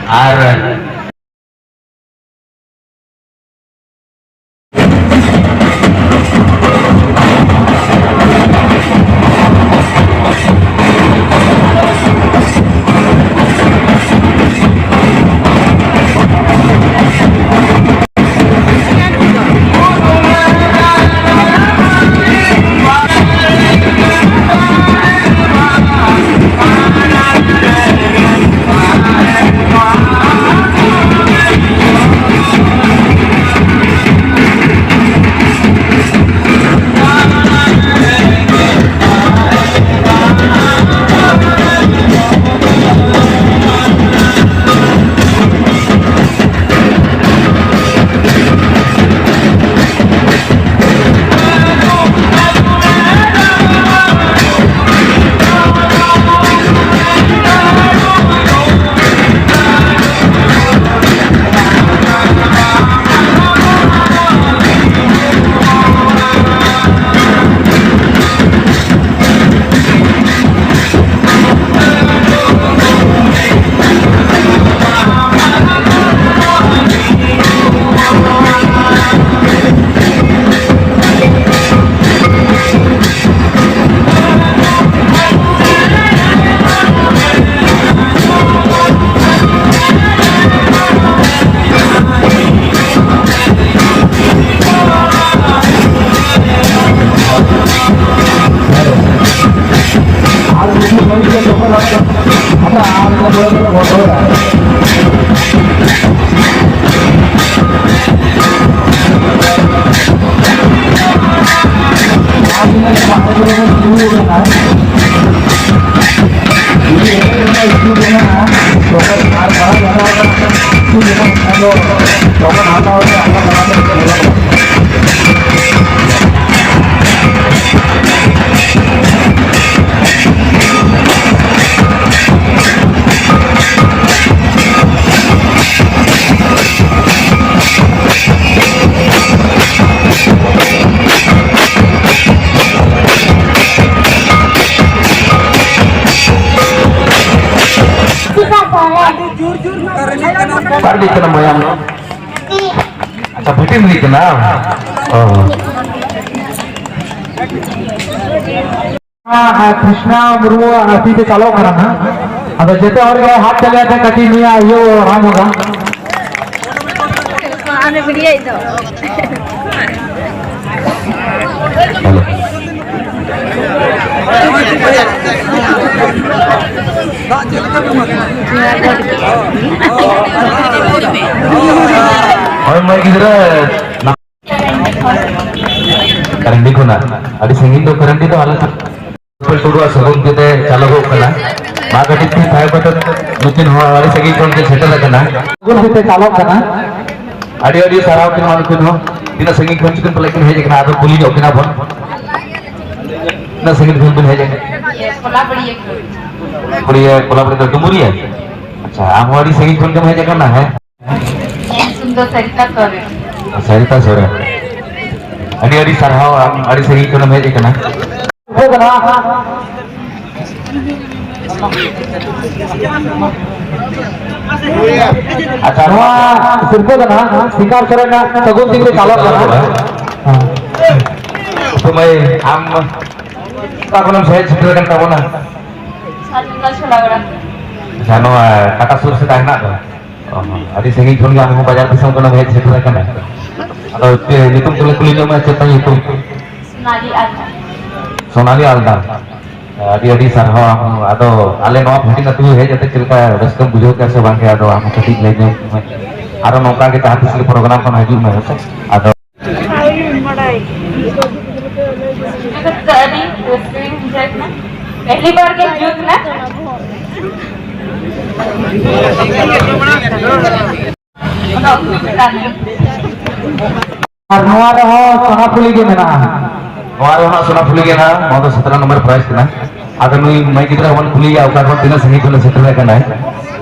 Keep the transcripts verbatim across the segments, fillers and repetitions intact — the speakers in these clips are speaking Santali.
ᱟᱨ ᱚᱠᱟᱨᱮ ᱨᱤᱱᱤᱡ ᱠᱟᱱᱟ ᱢᱟᱭᱟᱢ ᱫᱚ? ᱟᱪᱪᱷᱟ, ᱵᱷᱟᱹᱴᱤ ᱨᱤᱱᱤᱡ ᱠᱟᱱᱟ᱾ ᱚ᱾ ᱟᱨ ᱠᱨᱤᱥᱱᱟ ᱢᱩᱨᱢᱩᱣᱟᱜ ᱛᱤ ᱛᱮ ᱪᱟᱞᱚᱜ ᱠᱟᱱᱟ ᱱᱟᱦᱟᱜ᱾ ᱟᱫᱚ ᱡᱚᱛᱚ ᱦᱚᱲ ᱜᱮ ᱦᱟᱛ ᱛᱟᱞᱮ ᱟᱛᱮ ᱠᱟᱹᱴᱤᱡ ᱱᱩᱭᱟᱜ ᱤᱭᱟᱹ ᱨᱟᱱ ᱧᱚᱜᱟ᱾ ᱟᱨ ᱵᱤᱲᱤᱭᱟᱹ ᱫᱚ᱾ ᱦᱳᱭ, ᱢᱟᱹᱭ ᱜᱤᱫᱽᱨᱟᱹ᱾ ᱠᱟᱨᱟᱱᱰᱤ ᱠᱷᱚᱱᱟᱜ ᱟᱹᱰᱤ ᱥᱟᱺᱜᱤᱧ ᱫᱚ, ᱠᱟᱨᱟᱱᱰᱤ ᱫᱚ ᱟᱞᱮ ᱥᱮᱫ᱾ ᱴᱩᱰᱩᱣᱟᱜ ᱥᱟᱹᱜᱩᱱ ᱛᱤᱛᱮ ᱪᱟᱞᱚᱜᱚᱜ ᱠᱟᱱᱟ᱾ ᱢᱟ ᱠᱟᱹᱴᱤᱡ ᱛᱤ ᱛᱷᱟᱭᱚ ᱠᱟᱛᱮ ᱱᱩᱠᱤᱱ ᱦᱚᱸ ᱟᱹᱰᱤ ᱥᱟᱺᱜᱤᱧ ᱠᱷᱚᱱ ᱠᱤᱱ ᱥᱮᱴᱮᱨ ᱟᱠᱟᱱᱟ᱾ ᱥᱟᱹᱜᱩᱱ ᱛᱤᱛᱮ ᱪᱟᱞᱚᱜ ᱠᱟᱱᱟ᱾ ᱟᱹᱰᱤ ᱟᱹᱰᱤ ᱥᱟᱨᱦᱟᱣ ᱠᱤᱱ ᱢᱟ ᱱᱩᱠᱤᱱ ᱦᱚᱸ᱾ ᱛᱤᱱᱟᱹᱜ ᱥᱟᱺᱜᱤᱧ ᱠᱷᱚᱱ ᱪᱚᱠᱤᱱ ᱯᱟᱞᱮ ᱠᱤᱱ ᱦᱮᱡ ᱟᱠᱟᱱᱟ, ᱟᱫᱚ ᱠᱩᱞᱤ ᱧᱚᱜ ᱠᱤᱱᱟ ᱵᱚᱱ᱾ ᱛᱤᱱᱟᱹᱜ ᱥᱟᱺᱜᱤᱧ ᱠᱷᱚᱱ ᱵᱤᱱ ᱦᱮᱡ ᱟᱠᱟᱱᱟ? ᱠᱚᱞᱟᱵᱟᱲᱤᱭᱟᱹ ᱠᱷᱚᱱ᱾ ᱠᱚᱞᱟᱵᱟᱲᱤᱭᱟᱹ, ᱠᱚᱞᱟᱵᱟᱲᱤᱭᱟᱹ ᱫᱚ ᱰᱩᱢᱩᱨᱤᱭᱟᱹ? ᱟᱪᱪᱷᱟ, ᱟᱢ ᱦᱚᱸ ᱟᱹᱰᱤ ᱥᱟᱺᱜᱤᱧ ᱠᱷᱚᱱ ᱜᱮᱢ ᱦᱮᱡ ᱟᱠᱟᱱᱟ, ᱦᱮᱸ? ᱤᱧᱟᱹᱜ ᱧᱩᱛᱩᱢ ᱫᱚ ᱥᱟᱨᱤᱛᱟ ᱥᱚᱨᱮᱱ᱾ ᱥᱟᱨᱤᱛᱟ ᱥᱚᱨᱮᱱ, ᱟᱹᱰᱤ ᱟᱹᱰᱤ ᱥᱟᱨᱦᱟᱣ, ᱟᱢ ᱟᱹᱰᱤ ᱥᱟᱺᱜᱤᱧ ᱠᱷᱚᱱᱮᱢ ᱦᱮᱡ ᱟᱠᱟᱱᱟ᱾ ᱟᱪᱪᱷᱟ, ᱱᱚᱣᱟ ᱥᱤᱨᱯᱟᱹ ᱫᱚ ᱱᱟᱦᱟᱜ ᱥᱤᱝᱜᱟᱨ ᱥᱚᱨᱮᱱᱟᱜ ᱥᱟᱹᱜᱩᱱ ᱛᱤ ᱛᱮ ᱪᱟᱞᱟᱜ ᱠᱟᱱᱟ᱾ ᱦᱮᱸ᱾ ᱥᱚᱢᱚᱭ ᱟᱢ ᱚᱠᱟ ᱠᱷᱚᱱᱮᱢ ᱦᱮᱡ ᱥᱮᱴᱮᱨ ᱟᱠᱟᱱ ᱛᱟᱵᱚᱱᱟ? ᱥᱟᱨᱡᱚᱢ ᱜᱟᱪᱷ ᱦᱚᱞᱟᱜᱚᱲᱟ᱾ ᱟᱪᱪᱷᱟ, ᱱᱚᱣᱟ ᱴᱟᱴᱟ ᱥᱩᱨ ᱥᱮᱫ ᱦᱮᱱᱟᱜ ᱫᱚ᱾ ᱚ, ᱟᱹᱰᱤ ᱥᱟᱺᱜᱤᱧ ᱠᱷᱚᱱ ᱜᱮ ᱟᱢ ᱦᱚᱸ ᱵᱟᱡᱟᱨ ᱫᱤᱥᱚᱢ ᱠᱷᱚᱱᱮᱢ ᱦᱮᱡ ᱥᱮᱴᱮᱨ ᱟᱠᱟᱱᱟ᱾ ᱟᱫᱚ ᱪᱮᱫ ᱧᱩᱛᱩᱢ ᱠᱚᱞᱮ ᱠᱩᱞᱤ ᱧᱚᱜ ᱢᱮᱭᱟ, ᱪᱮᱫ ᱛᱟᱢ ᱧᱩᱛᱩᱢ? ᱥᱳᱱᱟᱞᱤ ᱟᱞᱫᱟ᱾ ᱥᱳᱱᱟᱞᱤ ᱟᱞᱫᱟ᱾ ᱟᱹᱰᱤ ᱟᱹᱰᱤ ᱥᱟᱨᱦᱟᱣ᱾ ᱟᱢ ᱦᱚᱸ, ᱟᱫᱚ ᱟᱞᱮ ᱱᱚᱣᱟ ᱵᱷᱟᱹᱴᱤᱱ ᱟᱹᱛᱩ ᱦᱮᱡ ᱠᱟᱛᱮ ᱪᱮᱫ ᱞᱮᱠᱟ ᱨᱟᱹᱥᱠᱟᱹᱢ ᱵᱩᱡᱷᱟᱹᱣ ᱠᱮᱫᱟ ᱥᱮ ᱵᱟᱝ ᱜᱮ? ᱟᱫᱚ ᱟᱢ ᱦᱚᱸ ᱠᱟᱹᱴᱤᱡ ᱞᱟᱹᱭ ᱧᱚᱜ ᱢᱮ᱾ ᱟᱨᱚ ᱱᱚᱝᱠᱟ ᱜᱮ ᱡᱟᱦᱟᱸ ᱛᱤᱥ ᱜᱮ ᱯᱨᱳᱜᱨᱟᱢ ᱠᱷᱚᱱ ᱦᱤᱡᱩᱜ ᱢᱮ, ᱦᱮᱸ ᱥᱮ? ᱟᱫᱚ ᱟᱹᱰᱤ ᱨᱟᱹᱥᱠᱟᱹᱧ ᱵᱩᱡᱷᱟᱹᱣ ᱠᱮᱫᱟ᱾ ᱯᱮᱦᱞᱤ ᱵᱟᱨ ᱜᱮ ᱦᱩᱭᱩᱜ ᱠᱟᱱᱟ᱾ ᱟᱨ ᱱᱚᱣᱟ ᱨᱮᱦᱚᱸ ᱥᱳᱱᱟ ᱯᱷᱩᱞᱤ ᱜᱮ ᱢᱮᱱᱟᱜᱼᱟ᱾ ᱱᱚᱣᱟ ᱨᱮᱦᱚᱸ ᱥᱳᱱᱟ ᱯᱷᱩᱞᱤ ᱜᱮ ᱢᱮᱱᱟᱜᱼᱟ᱾ ᱱᱚᱣᱟ ᱫᱚ ᱥᱟᱛᱨᱟ ᱱᱚᱢᱵᱚᱨ ᱯᱨᱟᱭᱤᱡᱽ ᱠᱟᱱᱟ᱾ ᱟᱫᱚ ᱱᱩᱭ ᱢᱟᱹᱭ ᱜᱤᱫᱽᱨᱟᱹ ᱵᱚᱱ ᱠᱩᱞᱤᱭᱮᱭᱟ, ᱚᱠᱟ ᱠᱷᱚᱱ ᱛᱤᱱᱟᱹᱜ ᱥᱟᱺᱜᱤᱧ ᱠᱷᱚᱱᱮ ᱥᱮᱴᱮᱨ ᱟᱠᱟᱱᱟᱭ᱾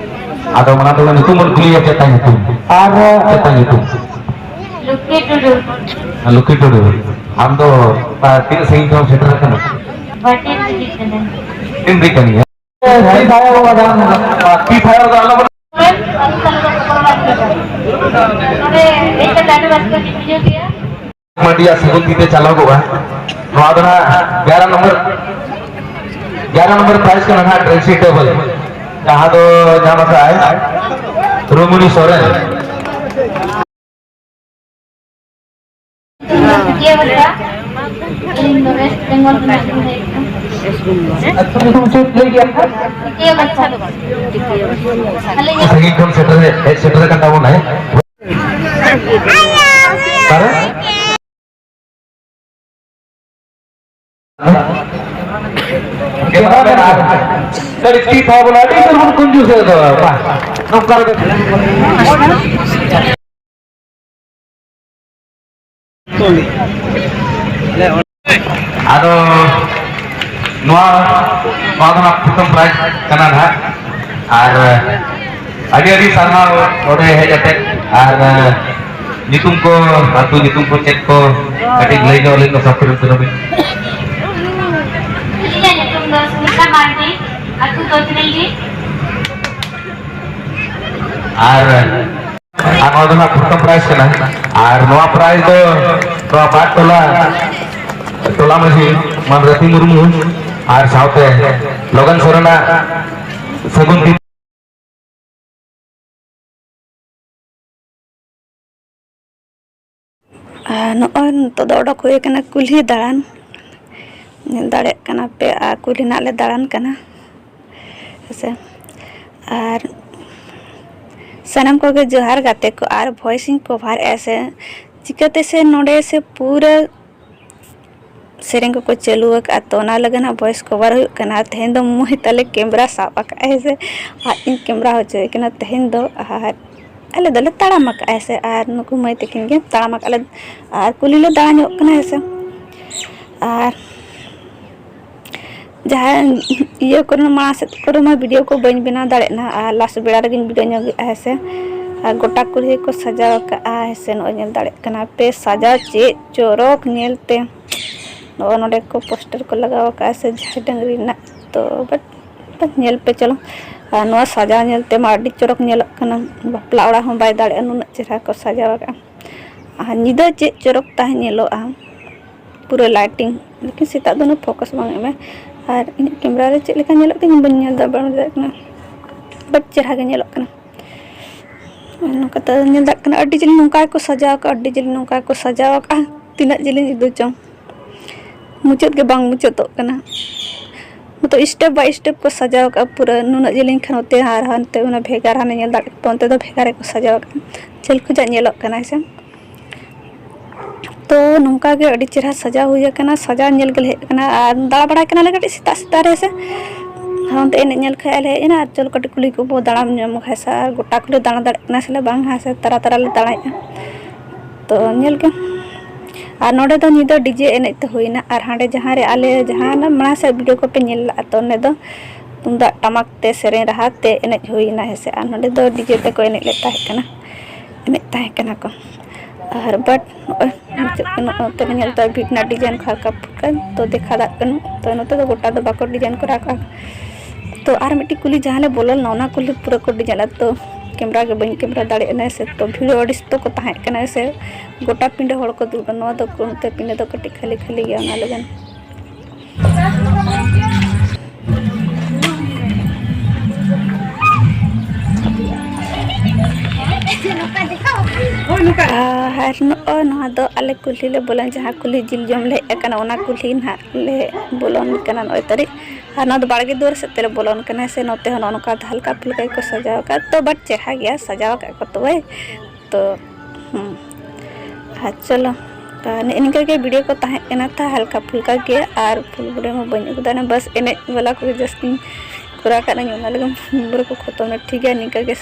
ᱟᱫᱚ ᱚᱱᱟ ᱫᱚ ᱧᱩᱛᱩᱢ ᱵᱚᱱ ᱠᱩᱞᱤᱭᱮᱭᱟ, ᱪᱮᱫ ᱛᱟᱭ ᱧᱩᱛᱩᱢ? ᱟᱨ ᱪᱮᱫ ᱛᱟᱭ ᱧᱩᱛᱩᱢ? ᱞᱩᱠᱷᱤ ᱴᱩᱰᱩ᱾ ᱞᱩᱠᱷᱤ ᱴᱩᱰᱩ, ᱟᱢ ᱫᱚ ᱚᱠᱟ ᱛᱤᱱᱟᱹᱜ ᱥᱟᱺᱜᱤᱧ ᱠᱷᱚᱱᱮᱢ ᱥᱮᱴᱮᱨ ᱟᱠᱟᱱᱟ? ᱵᱟᱹᱴᱤ ᱨᱤᱱᱤᱡ ᱠᱟᱹᱱᱟᱹᱧ᱾ ᱛᱤᱱ ᱨᱤᱱᱤᱡ ᱠᱟᱱ ᱜᱮᱭᱟ? ᱛᱤ ᱛᱷᱟᱭᱚ ᱫᱚ ᱟᱞᱚ ᱵᱚᱱ ᱢᱟᱹᱱᱰᱤᱭᱟᱜ ᱥᱟᱹᱜᱩᱱ ᱛᱤ ᱛᱮ ᱪᱟᱞᱟᱣ ᱠᱚᱜᱼᱟ᱾ ᱱᱚᱣᱟ ᱫᱚ ᱱᱟᱦᱟᱜ ᱮᱜᱟᱨᱚ ᱱᱚᱢᱵᱚᱨ, ᱮᱜᱟᱨᱚ ᱱᱚᱢᱵᱚᱨ prize ᱠᱟᱱᱟ ᱱᱟᱦᱟᱜ, dressing table, ᱡᱟᱦᱟᱸ ᱫᱚ ᱧᱟᱢ ᱟᱠᱟᱫ ᱟᱭ ᱨᱩᱢᱩᱱᱤ ᱥᱚᱨᱮᱱ᱾ ᱟᱹᱞᱤᱧ ᱫᱚ West Bengal ᱠᱷᱚᱱᱟᱜ ᱞᱤᱧ ᱦᱮᱡ ᱟᱠᱟᱱᱟ᱾ ᱟᱹᱛᱩ ᱧᱩᱛᱩᱢ ᱪᱮᱫ ᱞᱟᱹᱭ ᱠᱮᱫᱟ? ᱴᱤᱠᱤᱭᱟᱹ ᱵᱟᱪᱷᱟ᱾ ᱟᱹᱞᱤᱧ ᱥᱟᱺᱜᱤᱧ ᱠᱷᱚᱱ ᱥᱮᱴᱮᱨ, ᱦᱮᱡ ᱥᱮᱴᱮᱨ ᱟᱠᱟᱱ ᱛᱟᱵᱚᱱᱟᱭ᱾ ᱚᱠᱟᱨᱮ? ᱠᱟᱹᱴᱤᱡ ᱛᱤ ᱛᱷᱟᱭᱚ ᱵᱚᱱ, ᱟᱹᱰᱤ ᱩᱛᱟᱹᱨ ᱵᱚᱱ ᱠᱩᱧᱡᱩᱥ ᱮᱫ ᱫᱚ, ᱵᱟᱦ, ᱱᱚᱝᱠᱟ ᱨᱮᱜᱮ᱾ ᱟᱫᱚ ᱱᱚᱣᱟ, ᱱᱚᱣᱟ ᱫᱚ ᱱᱟᱜ ᱯᱨᱚᱛᱷᱚᱢ prize ᱠᱟᱱᱟ ᱱᱟᱦᱟᱜ, ᱟᱨ ᱟᱹᱰᱤ ᱟᱹᱰᱤ ᱥᱟᱨᱦᱟᱣ ᱱᱚᱰᱮ ᱦᱮᱡ ᱠᱟᱛᱮ, ᱟᱨ ᱧᱩᱛᱩᱢ ᱠᱚ, ᱟᱹᱛᱩ ᱧᱩᱛᱩᱢ ᱠᱚ ᱪᱮᱫ ᱠᱚ ᱠᱟᱹᱴᱤᱡ ᱞᱟᱹᱭ ᱧᱚᱜ ᱟᱹᱞᱤᱧ ᱢᱮ ᱥᱟᱯᱲᱮ ᱩᱛᱟᱹᱨ ᱟᱹᱵᱤᱱ᱾ ᱤᱧᱟᱹᱜ ᱧᱩᱛᱩᱢ ᱫᱚ ᱥᱩᱱᱤᱛᱟ ᱢᱟᱨᱰᱤ, ᱟᱹᱛᱩ ᱫᱚ ᱛᱤᱞᱤᱝᱜᱤ᱾ ᱟᱨ ᱟᱨ ᱱᱚᱣᱟ ᱫᱚ ᱱᱟᱜ ᱯᱨᱚᱛᱷᱚᱢ prize ᱠᱟᱱᱟ᱾ ᱟᱨ ᱱᱚᱣᱟ prize ᱫᱚ ᱱᱚᱣᱟ ᱵᱟᱨ ᱴᱚᱞᱟ, ᱴᱚᱞᱟ ᱢᱟᱹᱡᱷᱤ ᱢᱟᱱ ᱨᱟᱹᱛᱤ ᱢᱩᱨᱢᱩ ᱟᱨ ᱥᱟᱶᱛᱮ ᱞᱚᱜᱟᱱ ᱥᱚᱨᱮᱱᱟᱜ ᱥᱟᱹᱜᱩᱱ ᱫᱤᱱ᱾ ᱟᱨ ᱱᱚᱜᱼᱚᱭ ᱱᱤᱛᱚᱜ ᱫᱚ ᱚᱰᱚᱠ ᱦᱩᱭ ᱟᱠᱟᱱᱟ ᱠᱩᱞᱦᱤ ᱫᱟᱬᱟᱱ᱾ ᱧᱮᱞ ᱫᱟᱲᱮᱭᱟᱜ ᱠᱟᱱᱟ ᱯᱮ, ᱟᱨ ᱠᱩᱞᱦᱤ ᱱᱟᱜ ᱞᱮ ᱫᱟᱬᱟᱱ ᱠᱟᱱᱟ᱾ ᱦᱮᱸᱥᱮ? ᱟᱨ ᱥᱟᱱᱟᱢ ᱠᱚᱜᱮ ᱡᱚᱦᱟᱨ ᱜᱟᱛᱮ ᱠᱚ, ᱟᱨ voice ᱤᱧ cover ᱮᱫᱼᱟ ᱥᱮ ᱪᱤᱠᱟᱹᱛᱮ ᱥᱮ ᱱᱚᱰᱮ ᱥᱮ ᱯᱩᱨᱟᱹ ᱥᱮᱨᱮᱧ ᱠᱚᱠᱚ ᱪᱟᱹᱞᱩ ᱟᱠᱟᱫᱼᱟ, ᱛᱚ ᱚᱱᱟ ᱞᱟᱹᱜᱤᱫ ᱦᱟᱸᱜ voice cover ᱦᱩᱭᱩᱜ ᱠᱟᱱᱟ᱾ ᱟᱨ ᱛᱮᱦᱮᱧ ᱫᱚ ᱢᱟᱹᱭ ᱛᱟᱞᱮ camera ᱥᱟᱵ ᱟᱠᱟᱫᱼᱟᱭ ᱥᱮ ᱟᱡ ᱤᱧ camera ᱦᱚᱪᱚᱭᱮ ᱠᱟᱱᱟ ᱛᱮᱦᱮᱧ ᱫᱚ᱾ ᱟᱨ ᱟᱞᱮ ᱫᱚᱞᱮ ᱛᱟᱲᱟᱢ ᱟᱠᱟᱫᱼᱟ ᱥᱮ, ᱟᱨ ᱱᱩᱠᱩ ᱢᱟᱹᱭ ᱛᱟᱹᱠᱤᱱ ᱜᱮ ᱛᱟᱲᱟᱢ ᱟᱠᱟᱫ ᱞᱮ, ᱟᱨ ᱠᱩᱞᱦᱤ ᱞᱮ ᱫᱟᱬᱟ ᱧᱚᱜ ᱠᱟᱱᱟ ᱦᱮᱸ ᱥᱮ᱾ ᱟᱨ ᱡᱟᱦᱟᱸ ᱤᱭᱟᱹ ᱠᱚᱨᱮ, ᱢᱟᱲᱟᱝ ᱥᱮᱫ ᱠᱚᱨᱮ ᱢᱟ video ᱠᱚ ᱵᱟᱹᱧ ᱵᱮᱱᱟᱣ ᱫᱟᱲᱮᱭᱟᱜ ᱱᱟ, ᱟᱨ last ᱵᱮᱲᱟ ᱨᱮᱜᱮᱧ video ᱧᱚᱜᱮᱜᱼᱟ ᱦᱮᱸ ᱥᱮ᱾ ᱟᱨ ᱜᱚᱴᱟ ᱠᱩᱞᱦᱤ ᱠᱚ ᱥᱟᱡᱟᱣ ᱟᱠᱟᱫᱼᱟ ᱦᱮᱸ ᱥᱮ, ᱱᱚᱜᱼᱚᱭ ᱧᱮᱞ ᱫᱟᱲᱮᱭᱟᱜ ᱠᱟᱱᱟ ᱯᱮ, ᱥᱟᱡᱟᱣ ᱪᱮᱫ ᱪᱚᱨᱚᱠ ᱧᱮᱞ ᱛᱮ᱾ ᱱᱚᱜᱼᱚᱭ ᱱᱚᱰᱮ ᱠᱚ poster ᱠᱚ ᱞᱟᱜᱟᱣ ᱟᱠᱟᱫᱼᱟ ᱥᱮ ᱡᱟᱦᱮᱨ ᱰᱟᱹᱝᱨᱤ ᱨᱮᱱᱟᱜ, ᱛᱚ but ᱧᱮᱞ ᱯᱮ ᱪᱚᱞᱚ᱾ ᱟᱨ ᱱᱚᱣᱟ ᱥᱟᱡᱟᱣ ᱧᱮᱞ ᱛᱮᱢᱟ ᱟᱹᱰᱤ ᱪᱚᱨᱚᱠ ᱧᱮᱞᱚᱜ ᱠᱟᱱᱟ, ᱵᱟᱯᱞᱟ ᱚᱲᱟᱜ ᱦᱚᱸ ᱵᱟᱭ ᱫᱟᱲᱮᱭᱟᱜᱼᱟ, ᱱᱩᱱᱟᱹᱜ ᱪᱮᱦᱨᱟ ᱠᱚ ᱥᱟᱡᱟᱣ ᱟᱠᱟᱫᱼᱟ᱾ ᱟᱨ ᱧᱤᱫᱟᱹ ᱪᱮᱫ ᱪᱚᱨᱚᱠ ᱛᱟᱦᱮᱸ ᱧᱮᱞᱚᱜᱼᱟ, ᱯᱩᱨᱟᱹ ᱞᱟᱭᱴᱤᱝ, ᱞᱮᱠᱤᱱ ᱥᱮᱛᱟᱜ ᱫᱚ ᱩᱱᱟᱹᱜ ᱯᱷᱳᱠᱟᱥ ᱵᱟᱝ ᱮᱢᱟ᱾ ᱟᱨ ᱤᱧᱟᱹᱜ ᱠᱮᱢᱨᱟ ᱨᱮ ᱪᱮᱫ ᱞᱮᱠᱟ ᱧᱮᱞᱚᱜ ᱠᱟᱱᱟ ᱵᱟᱹᱧ ᱧᱮᱞ ᱫᱟ, ᱵᱟᱝ ᱫᱟᱲᱮᱭᱟᱜ ᱠᱟᱱᱟ, ᱵᱟᱴ ᱪᱮᱦᱨᱟ ᱜᱮ ᱧᱮᱞᱚᱜ ᱠᱟᱱᱟ᱾ ᱱᱚᱝᱠᱟ ᱛᱮ ᱧᱮᱞ ᱫᱟᱲᱮᱭᱟᱜ ᱠᱟᱱᱟ, ᱟᱹᱰᱤ ᱡᱤᱞᱤᱧ ᱱᱚᱝᱠᱟ ᱜᱮᱠᱚ ᱥᱟᱡᱟᱣ ᱠᱟᱜᱼᱟ, ᱟᱹᱰᱤ ᱡᱤᱞᱤᱧ ᱱᱚᱝᱠᱟ ᱜᱮᱠᱚ ᱥᱟᱡᱟᱣ ᱠᱟᱜᱼᱟ᱾ ᱛᱤᱱᱟᱹᱜ ᱡᱤᱞᱤᱧ ᱤᱫᱤ ᱪᱚᱝ, ᱢᱩᱪᱟᱹᱫ ᱜᱮ ᱵᱟᱝ ᱢᱩᱪᱟᱹᱫᱚᱜ ᱠᱟᱱᱟ᱾ ᱢᱚᱛᱞᱚᱵ step by step ᱠᱚ ᱥᱟᱡᱟᱣ ᱠᱟᱜᱼᱟ ᱯᱩᱨᱟᱹ᱾ ᱱᱩᱱᱟᱹᱜ ᱡᱤᱞᱤᱧ ᱠᱷᱟᱱ ᱚᱱᱛᱮ ᱟᱨ ᱦᱟᱱᱛᱮ ᱚᱱᱟ ᱵᱷᱮᱜᱟᱨ, ᱦᱟᱱᱮ ᱧᱮᱞ ᱫᱟᱲᱮᱭᱟᱜ ᱠᱟᱱᱟ, ᱚᱱᱛᱮ ᱫᱚ ᱵᱷᱮᱜᱟᱨ ᱜᱮᱠᱚ ᱥᱟᱡᱟᱣ ᱠᱟᱜᱼᱟ, ᱡᱷᱟᱹᱞ ᱠᱷᱚᱱᱟᱜ ᱧᱮᱞᱚᱜ ᱠᱟᱱᱟ ᱦᱮᱸ ᱥᱮ᱾ ᱛᱚ ᱱᱚᱝᱠᱟ ᱜᱮ ᱟᱹᱰᱤ ᱪᱮᱦᱨᱟ ᱥᱟᱡᱟᱣ ᱦᱩᱭ ᱟᱠᱟᱱᱟ᱾ ᱥᱟᱡᱟᱣ ᱧᱮᱞ ᱜᱮᱞᱮ ᱦᱮᱡ ᱟᱠᱟᱱᱟ ᱟᱨ ᱫᱟᱬᱟ ᱵᱟᱲᱟᱭ ᱠᱟᱱᱟᱞᱮ ᱠᱟᱹᱴᱤᱡ ᱥᱮᱛᱟᱜ ᱥᱮᱛᱟᱜ ᱨᱮ ᱦᱮᱸ ᱥᱮ᱾ ᱟᱨ ᱚᱱᱛᱮ ᱮᱱᱮᱡ ᱧᱮᱞ ᱠᱷᱚᱱ ᱞᱮ ᱦᱮᱡ ᱮᱱᱟ ᱟᱨ ᱪᱚᱞᱚ ᱠᱟᱹᱴᱤᱡ ᱠᱩᱞᱦᱤ ᱠᱚᱵᱚ ᱫᱟᱬᱟᱱ ᱧᱚᱜ ᱦᱮᱸ ᱥᱮ᱾ ᱟᱨ ᱜᱚᱴᱟ ᱠᱩᱞᱦᱤ ᱫᱟᱬᱟ ᱫᱟᱲᱮᱭᱟᱜ ᱠᱟᱱᱟ ᱥᱮᱞᱮ ᱵᱟᱝ ᱦᱮᱸ ᱥᱮ, ᱛᱟᱨᱟ ᱛᱟᱨᱟ ᱞᱮ ᱫᱟᱬᱟᱭᱮᱫᱼᱟ᱾ ᱛᱚ ᱧᱮᱞ ᱜᱮ᱾ ᱟᱨ ᱱᱚᱰᱮ ᱫᱚ ᱧᱤᱫᱟᱹ DJ ᱮᱱᱮᱡ ᱛᱮ ᱦᱩᱭᱱᱟ᱾ ᱟᱨ ᱦᱟᱸᱰᱮ ᱡᱟᱦᱟᱸ ᱨᱮ ᱟᱞᱮ ᱡᱟᱦᱟᱸ ᱚᱱᱟ ᱢᱟᱲᱟᱝ ᱥᱮᱫ video ᱠᱚᱯᱮ ᱧᱮᱞ ᱞᱟᱜᱼᱟ, ᱛᱚ ᱚᱸᱰᱮ ᱫᱚ ᱛᱩᱢᱫᱟᱜ ᱴᱟᱢᱟᱠ ᱛᱮ ᱥᱮᱨᱮᱧ ᱨᱟᱦᱟ ᱛᱮ ᱮᱱᱮᱡ ᱦᱩᱭᱱᱟ ᱦᱮᱸ ᱥᱮ᱾ ᱟᱨ ᱱᱚᱰᱮ ᱫᱚ DJ ᱛᱮᱠᱚ ᱮᱱᱮᱡ ᱞᱮᱫ ᱛᱟᱦᱮᱸ ᱠᱟᱱᱟ, ᱮᱱᱮᱡ ᱛᱟᱦᱮᱸ ᱠᱟᱱᱟ ᱠᱚ᱾ ᱟᱨ but ᱱᱚᱜᱼᱚᱭ ᱢᱩᱪᱟᱹᱫ ᱠᱟᱱᱟ, ᱱᱚᱛᱮ ᱯᱮ ᱧᱮᱞ ᱫᱟ ᱵᱷᱤᱛ ᱨᱮᱱᱟᱜ design ᱠᱚ ᱦᱟᱞᱠᱟ ᱯᱷᱩᱞᱠᱟ ᱛᱚ ᱫᱮᱠᱷᱟ ᱫᱟᱜ ᱠᱟᱱᱟ᱾ ᱛᱚ ᱱᱚᱛᱮ ᱫᱚ ᱜᱚᱴᱟ ᱫᱚ ᱵᱟᱠᱚ design ᱠᱚᱨᱟᱣ ᱠᱟᱜᱼᱟ᱾ ᱛᱚ ᱟᱨ ᱢᱤᱫᱴᱤᱡ ᱠᱩᱞᱦᱤ ᱡᱟᱦᱟᱸ ᱞᱮ ᱵᱚᱞᱚ ᱞᱮᱱᱟ, ᱚᱱᱟ ᱠᱩᱞᱦᱤ ᱯᱩᱨᱟᱹ ᱠᱚ design ᱞᱮᱫᱟ᱾ ᱛᱚ ᱠᱮᱢᱨᱟ ᱜᱮ ᱵᱟᱹᱧ ᱠᱮᱢᱨᱟ ᱫᱟᱲᱮᱭᱟᱜᱼᱟ ᱥᱮ᱾ ᱛᱚ ᱵᱷᱤᱲ ᱟᱹᱰᱤ ᱥᱚᱠᱛᱚ ᱠᱚ ᱛᱟᱦᱮᱸ ᱠᱟᱱᱟ ᱥᱮ, ᱜᱚᱴᱟ ᱯᱤᱸᱰᱟᱹ ᱦᱚᱲ ᱠᱚ ᱫᱩᱲᱩᱵ ᱠᱟᱱᱟ᱾ ᱱᱚᱣᱟ ᱫᱚ ᱱᱚᱛᱮ ᱯᱤᱸᱰᱟᱹ ᱫᱚ ᱠᱟᱹᱴᱤᱡ ᱠᱷᱟᱹᱞᱤ ᱠᱷᱟᱹᱞᱤ ᱜᱮᱭᱟ, ᱚᱱᱟ ᱞᱟᱹᱜᱤᱫ᱾ ᱟᱨ ᱱᱚᱜᱼᱚᱭ ᱱᱚᱣᱟ ᱫᱚ ᱟᱞᱮ ᱠᱩᱞᱦᱤ ᱞᱮ ᱵᱚᱞᱚᱱ, ᱡᱟᱦᱟᱸ ᱠᱩᱞᱦᱤ ᱡᱤᱞ ᱡᱚᱢ ᱞᱮ ᱦᱮᱡ ᱟᱠᱟᱱᱟ, ᱚᱱᱟ ᱠᱩᱞᱦᱤ ᱱᱟᱦᱟᱜ ᱞᱮ ᱵᱚᱞᱚᱱ ᱠᱟᱱᱟ ᱱᱚᱜᱼᱚᱭ ᱛᱟᱹᱨᱤᱡ᱾ ᱟᱨ ᱱᱚᱣᱟ ᱫᱚ ᱵᱟᱲᱜᱮ ᱫᱩᱣᱟᱹᱨ ᱥᱮᱫ ᱛᱮᱞᱮ ᱵᱚᱞᱚᱱ ᱠᱟᱱᱟ ᱥᱮ᱾ ᱱᱚᱛᱮ ᱦᱚᱸ ᱱᱚᱜᱼᱚ ᱱᱚᱝᱠᱟ ᱦᱟᱞᱠᱟ ᱯᱷᱩᱞᱠᱟ ᱜᱮᱠᱚ ᱥᱟᱡᱟᱣ ᱟᱠᱟᱫ, ᱛᱚ but ᱪᱮᱦᱨᱟ ᱜᱮᱭᱟ, ᱥᱟᱡᱟᱣ ᱟᱠᱟᱫ ᱠᱚ ᱛᱚᱵᱮ᱾ ᱛᱚ ᱦᱩᱸ, ᱟᱨ ᱪᱚᱞᱚ, ᱛᱚ ᱱᱮᱜᱼᱮ ᱱᱤᱝᱠᱟᱹ ᱜᱮ video ᱠᱚ ᱛᱟᱦᱮᱸ ᱠᱟᱱᱟ, ᱛᱟ ᱦᱟᱞᱠᱟ ᱯᱷᱩᱞᱠᱟ ᱜᱮ, ᱟᱨ full video ᱦᱚᱸ ᱵᱟᱹᱧ ᱟᱹᱜᱩ ᱫᱟᱲᱮᱭᱟᱜᱼᱟ᱾ ᱵᱟᱥ ᱮᱱᱮᱡ ᱵᱟᱞᱟ ᱠᱚᱜᱮ ᱡᱟᱹᱥᱛᱤᱧ ᱠᱚᱨᱟᱣ ᱠᱟᱜ ᱚᱱᱟ ᱞᱟᱹᱜᱤᱫ ᱯᱩᱨᱟᱹ ᱠᱚ ᱠᱷᱚᱛᱚᱢ ᱮᱱᱟ᱾ ᱴᱷᱤᱠ ᱜᱮᱭᱟ, ᱱᱤᱝᱠᱟᱹ ᱜᱮ᱾